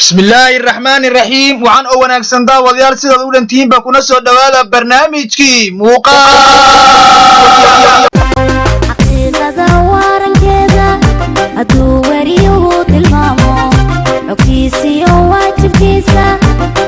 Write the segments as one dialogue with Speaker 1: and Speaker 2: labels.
Speaker 1: Bismillaahi raxmaani raxiim. Waxaan oo wanaagsan, daawadayaal, sidaad u dhantihiinba kuna soo dhowaada barnaamijkii muuqaal.
Speaker 2: Xaqiiqada warankeeda hadduu weriyuhu tilmaamo, xogtiisiyo waajibkiisa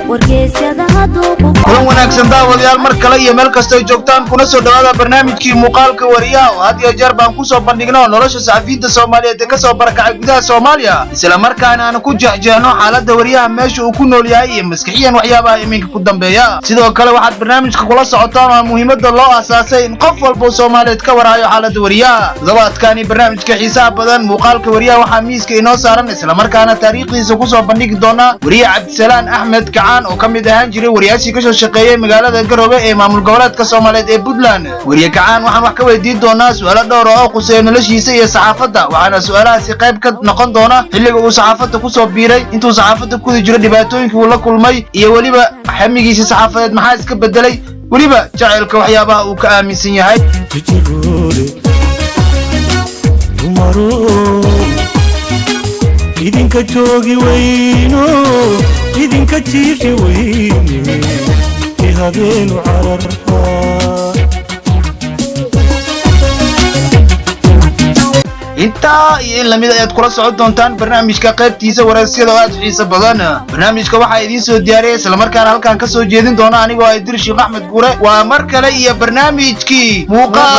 Speaker 2: wargeysyada hadduu ku
Speaker 1: Kulan wanaagsan, daawadayaal, mar kale iyo meel kastoo joogtaan, kuna soo dhowaada barnaamijkii muuqaalka wariyaha, oo had iyo jeer baan kusoo bandhigno nolosha saxafiyiinta Soomaaliyeed ee kasoo barakacay gudaha Soomaaliya, isla markaana aan ku jeexjeexno xaaladda wariyaha, meesha uu ku nool yahay iyo maskixiyan waxyaabaha iminka ku dambeeya. Sidoo kale waxaad barnaamijka kula socotaan waa muhiimadda loo asaasay in qof walba Soomaaliyeed ka warhayo xaaladda wariyaha. Toddobaadkani barnaamijka xiisaha badan muuqaalka wariyaha waxaa miiska inoo saaran, islamarkaana taariikhdiisa kusoo bandhigi doona, wariye Cabdisalaan Axmed Kacaan, oo ka mid ahaan jiray wariyaashii kasoo shaqeeyey magaalada Garowe ee maamul goboleedka Soomaaliyeed ee Puntland. Wariye Kacaan waxaan wax ka weydiin doonaa su'aalo dhowr oo quseeya noloshiisa iyo saxaafadda, waxaana su'aalahaasi qayb ka noqon doona xilliga uu saxaafadda kusoo biiray, intuu saxaafadda kudi jiro dhibaatooyinkii uu la kulmay, iyo weliba xamigiisa saxaafadeed maxaa iska bedelay, weliba jacaylka waxyaabaha uu ka aaminsan yahay.
Speaker 3: Jiroole dumaro, idinka joogi weyno, idinka jiifi weyne, i habeenu carartaa.
Speaker 1: Intaa iyo in lamid ayaad kula socon doontaan barnaamijka qaybtiisa waraysyada oo aad u xiiso badan. Barnaamijka waxaa idiin soo diyaariyay, islamarkaana halkan ka soo jeedin doona anigoo ah Dir Sheekh Axmed Guure. Waa mar kale iyo barnaamijkii muuqaalka.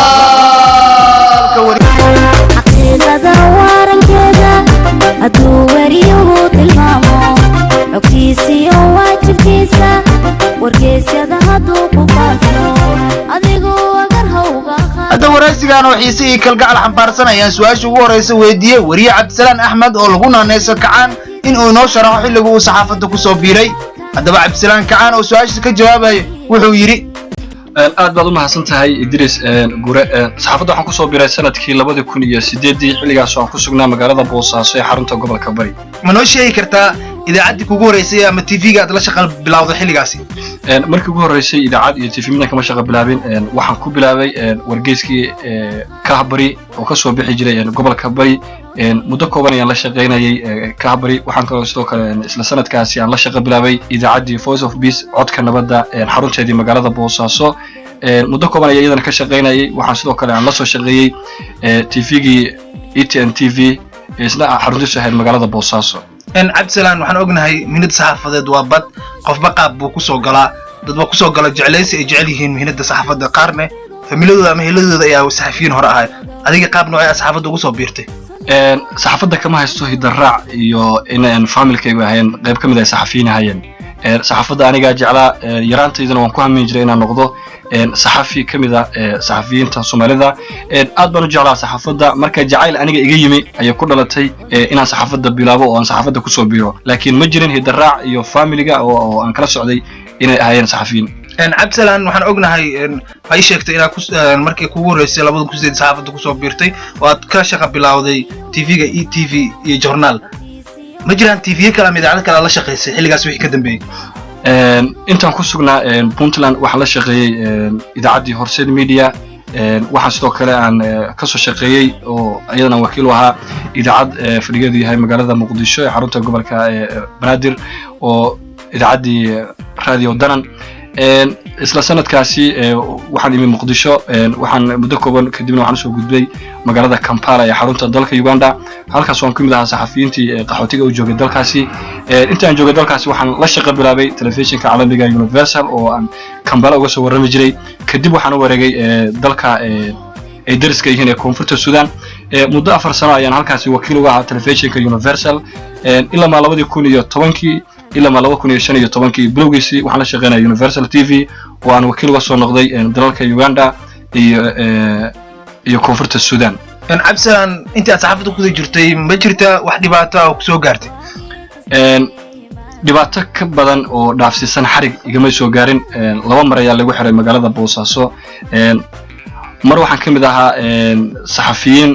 Speaker 2: Xaqiiqada warankeeda hadduu weriyuhu tilmaamo, xogtiisiyo waajibkiisa wargeysyada hadduu ku faafo, adigu agar hawga.
Speaker 1: Hadda waraysigan oo xiise iyo kalgacal xambaarsan ayaan su-aasha ugu horraysa weydiiyey weriye Cabdisalaan Axmed, oo lagu naanayso Kacaan, in uu inoo sharaxo xilliga uu saxaafadda ku soo biiray. Haddaba Cabdisalaan Kacaan oo su-aashiisa ka jawaabaya wuxuu yidhi:
Speaker 4: Aad baad u mahadsan tahay, Idris Gure. Saxaafadda waxaan kusoo biiray sanadkii 2008-dii, xilligaas oo aan ku sugnaa magaalada Boosaaso ee xarunta gobolka Bari.
Speaker 1: Ma noo sheegi kartaa idaacaddii kugu horreysay ama TV-ga aad la shaqa bilowday xilligaasi?
Speaker 4: Markii ugu horreysay idaacad iyo TV midna kama shaqa bilaabin. Waxaan ku bilaabay wargeyskii Kahbari oo kasoo bixi jiray gobolka Bari. Muddo kooban ayaan la shaqaynayay Kahbari. Waxaan kaloo sidoo kale isla sanadkaasi aan la shaqa bilaabay idaacaddii Voice of Peace, Codka Nabadda, xarunteedii magaalada Boosaaso. Muddo kooban ayaa iyadana ka shaqaynayay. Waxaan sidoo kale aan la soo shaqeeyey TV-gii ETN TV, isna xaruntiisu ahayd magaalada Boosaaso.
Speaker 1: Cabdisalaan, waxaan ognahay mihnada saxaafadeed waa bad, qofba qaab buu kusoo galaa. Dad baa kusoo gala jeclaysi ay jecel yihiin mihnada saxaafadda, qaarne familadooda ama heladooda ayaa saxafiyiin hore ahay. Adiga qaab noocee saxaafadda ugu soo biirtay?
Speaker 4: Saxaafadda kama haysto hidaraac iyo in familkaygu ahayn qayb ka mid ay saxafiyiin ahayeen. Saxaafadda anigaa jeclaa, yaraantaydana waan ku hamin jiray inaan noqdo saxafi ka mid ah saxafiyiinta Soomaalida. Aad baan u jeclaa saxaafadda. Marka jacayl aniga iga yimi ayay ku dhalatay inaan saxaafadda bilaabo oo aan saxaafadda kusoo biiro, laakiin ma jirin hidaraac iyo familiga oo aan kala socday inay ahaayeen saxafiyiin.
Speaker 1: Cabdisalaan, waxaan ognahay, waa ii sheegtay inaad markii kugu horreysay 2008 saxaafadda kusoo biirtay oo aad ka shaqa bilowday TV-ga ETV iyo Journal. Ma jiraan TV kale ama idaacad kale aad la shaqaysay xilligaas wixii ka dambeeyey?
Speaker 4: Intaan ku sugnaa Puntland waxaan la shaqeeyey idaacaddii Horseed Media. Waxaan sidoo kale aan kasoo shaqeeyey oo iyadana wakiil u ahaa idaacad fadhigeedu yahay magaalada Muqdisho ee xarunta gobolka Banaadir, oo idaacaddii Radio Danan. Isla sanadkaasi waxaan imi Muqdisho. Waxaan muddo kooban kadibna waxaan usoo gudbay magaalada Kampala ee xarunta dalka Uganda. Halkaas waan ka mid ahaa saxafiyiintii qaxootiga u joogay dalkaasi. Intaan joogay dalkaasi waxaan la shaqo bilaabay telefishinka caalamiga Universal oo aan Kampala uga soo warrami jiray. Kadib waxaan u wareegay dalka ay dariska yihiin ee Koonfurta Sudan. Muddo 4 sano ayaan halkaasi wakiil uga ahaa telefishinka Universal, ilaa maa 2010-kii ilaa maa 2015-kii bilowgiisii waxaan la shaqeynaya Universal TV oo aan wakiil uga soo noqday dalalka Uganda iyo Koonfurta Sudan.
Speaker 1: Cabdisalaan, intii aad saxaafadda kuda jirtay ma jirta wax dhibaato ah oo kusoo gaartay?
Speaker 4: Dhibaato ka badan oo dhaafsiisan xarig igama soo gaarin. Laba mar ayaa lagu xiray magaalada Boosaaso. Mar waxaan ka mid ahaa saxafiyiin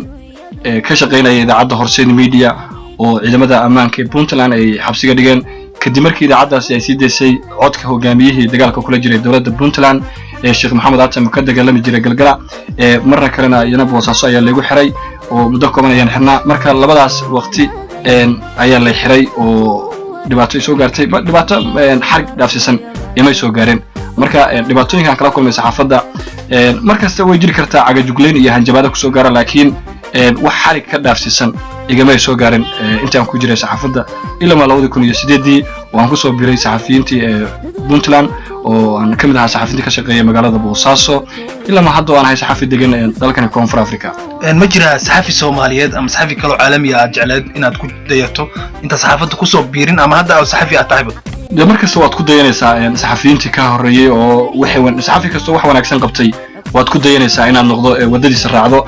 Speaker 4: ka shaqaynaya idaacadda Horseed Media oo ciidamada ammaanka ee Puntland ay xabsiga dhigeen, kadib markii idaacaddaasi ay sii daysay codka hogaamiyihii dagaalka kula jiray dowladda Puntland ee Sheekh Maxamed Atam, ka dagaalami jiray Galgala. Marna kalena iyana Boosaaso ayaa lagu xiray oo muddo kooban ayaan xirnaa. Marka labadaas waqti ayaa lay xiray oo Dhibaato soo gaartay, dhibaato xarig dhaafsiisan imay soo gaareen. Marka dhibaatooyinkan kala kulmay saxaafadda, mar kasta way jiri kartaa cagajuglayn iyo hanjabaada kusoo gaara, laakiin wax xarig ka dhaafsiisan igamay soo gaarin intaan ku jiray saxaafadda ilamaa 2008-dii waan kusoo biray saxafiyiintii Puntland, oo aan ka mid ahaa saxafiyiintii ka shaqeeya magaalada Boosaaso, ilamaa hadda aan ahay saxafi degan dalkani Koonfur Africa.
Speaker 1: Ma jiraa saxafi Soomaaliyeed ama saxafi kaloo caalami ah aad jecleed inaad ku dayato inta saxaafadda kusoo biirin ama hadda aad saxafi aad tahayba?
Speaker 4: Dee mar kasta waad ku dayanaysaa saxafiyiintii ka horreeyey, oo waxay saxafi kastoo wax wanaagsan qabtay waad ku dayanaysaa inaad noqdo, waddadiisa raacdo.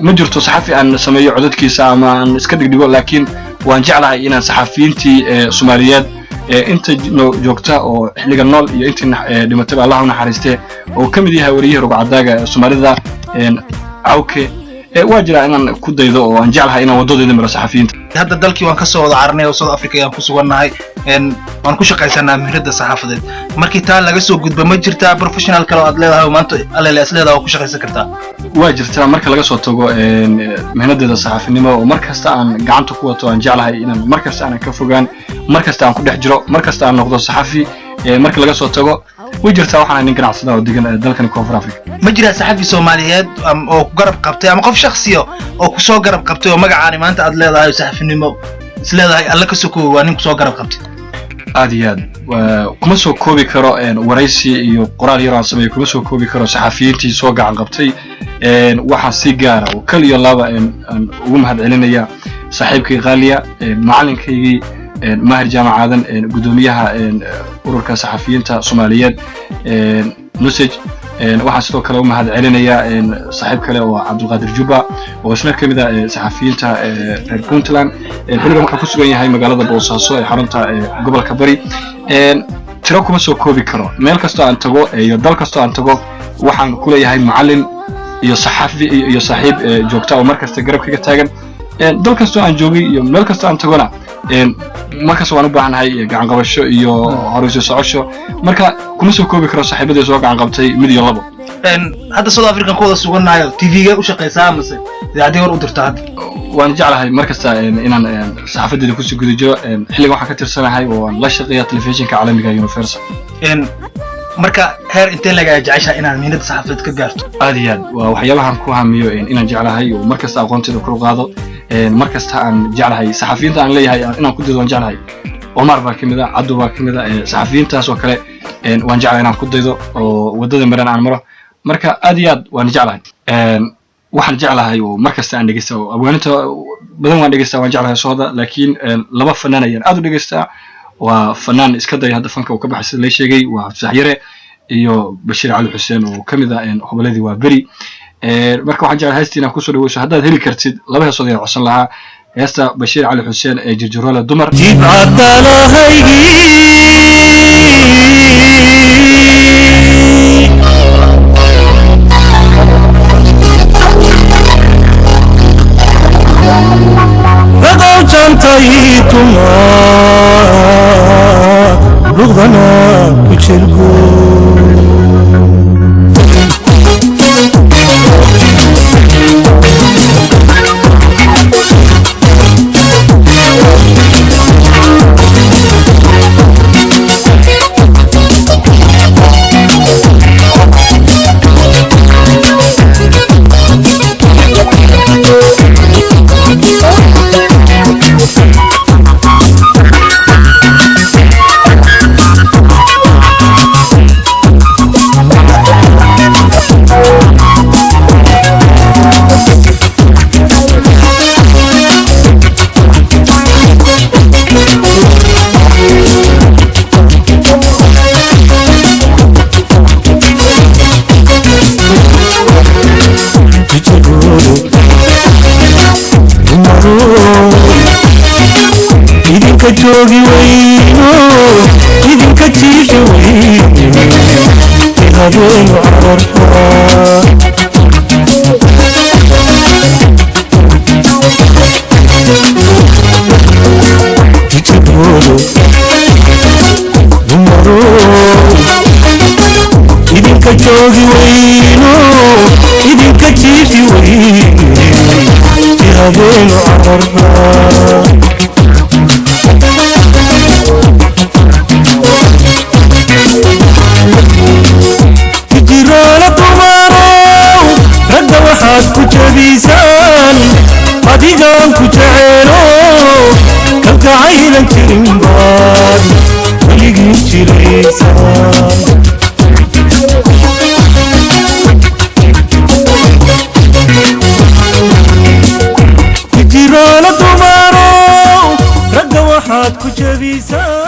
Speaker 4: Ma jirto saxafi aan sameeyo codadkiisa ama aan iska dhigdhigo, laakiin waan jeclahay inaan saxafiyiintii Soomaaliyeed inta joogta oo xilliga nool iyo intii dhimatayba Allah u naxariistee, oo ka mid yahay wariyihii rugcadaaga Soomaalida Cawke, waa jiraa inaan ku daydo oo aan jeclahay inaan waddadeeda maro saxafiyiinta.
Speaker 1: Hadda dalkii waan kasoo wada cararnay oo South Africa ayaan ku sugannahay, waan ku shaqaysanaa mihrada saxaafadeed. Markii taa laga soo gudbo, ma jirtaa professional kale oo aad leedahay oo maanta alele is leedahay oo ku shaqaysan kartaa?
Speaker 4: Waa jirtaa. Marka laga soo tago mihnadeeda saxaafinimo oo mar kasta aan gacanta ku wato, aan jeclahay inaan mar kasta aanan ka fogaan, mar kasta aan ku dhex jiro, mar kasta aan noqdo saxafi, marka laga soo tago way jirtaa. Waxaan nin ganacsada oo degan dalkani Koonfur Africa.
Speaker 1: Ma jiraa saxafi Soomaaliyeed oo ku garab qabtay ama qof shaksiya oo kusoo garab qabtay oo magacaani maanta aad leedahay saxafinimo is leedahay alla ka sokooy waa nin kusoo garab qabtay?
Speaker 4: Aad iyo aad. Kuma soo koobi karo waraysi iyo qoraal yar aan sameeyo, kuma soo koobi karo saxafiyiintii soo gacan qabtay. Waxaan si gaara oo kal iyo laba aan ugu mahad celinaya saaxiibkay qaaliya, macalinkaygii Maahir Jaamac Aadan, guddoomiyaha ururka saxafiyiinta Soomaaliyeed NUSEJ. Waxaan sidoo kale u mahad celinayaa saaxiib kale oo Cabdulqaadir Juba, oo isna ka mid ah saxafiyiinta reer Puntland, xilligan wuxuu ku sugan yahay magaalada Boosaaso ee xarunta gobolka Bari. Tiro kuma soo koobi karo. Meel kastoo aan tago iyo dal kastoo aan tago, waxaan ku leeyahay macallin iyo saxafi iyo saaxiib joogta oo mar kasta garabkaga taagan. Dal kastoo aan joogay iyo meel kastoo aan tagona, markasta waan u baahanahay gacan qabasho iyo horeyso socosho. Marka kuma soo koobi karo saaxiibadii soo gacan qabtay, mid iyo labo.
Speaker 1: Hadda South African ku wada sugannahayo, TV-ga u shaqaysaa mase idaacadii hor u dirtaa hadda?
Speaker 4: Waan jeclahay mar kasta inaan saxaafadeeda kusii guda jiro. Xilligan waxaan ka tirsanahay oo aan la shaqeeya telefishinka caalamiga Universal.
Speaker 1: Marka heer intee lagaa jeceshaha inaad mihnada saxaafadeed ka gaarto?
Speaker 4: Aad iyo aad. Waa waxyaabahan ku hamiyo inaan jeclahay oo mar kasta aqoonteeda kor u qaado, mar kasta aan jeclahay saxafiyiinta aan leeyahay inaan ku daydo waan jeclahay. Omar baa ka mid ah, Cabdo baa ka mid ah, saxafiyiintaas oo kale waan jeclahay inaan ku daydo oo waddada maran aan maro. Marka aad iyo aad waan jeclahay. Waxaan jeclahay oo mar kasta aan dhegeysta oo abwaaninta badan waan dhegeystaa, waan jeclahay sooda, laakiin laba fanaan ayaan aad u dhegeystaa. Waa fanaan iska day hadda fanka uu ka baxay sida lay sheegay, waa Cabdisax Yare iyo Bashiir Cali Xuseen oo ka mid ah hoboladii Waa Beri. Marka waxaan jeclahay heestii inaan kusoo dhaweyso, haddaad heli kartid laba heesood ayaan codsan lahaa: heesta Bashiir Cali Xuseen ee Jirjiroole Dumar.
Speaker 3: Jibcadalahaygii ragow jantaytuma luqdana ku jirgo. Idinka joogi weyno, idinka jiifi weyne, habeenu carartaa. Jijiboodo dumaro, idinka joogi weyno, idinka jiifi weyne, habeenu carartaa. Jacaylan jirin baad weligii jiraysaan. Jiroola dumarow, ragga waxaad ku jebisaa.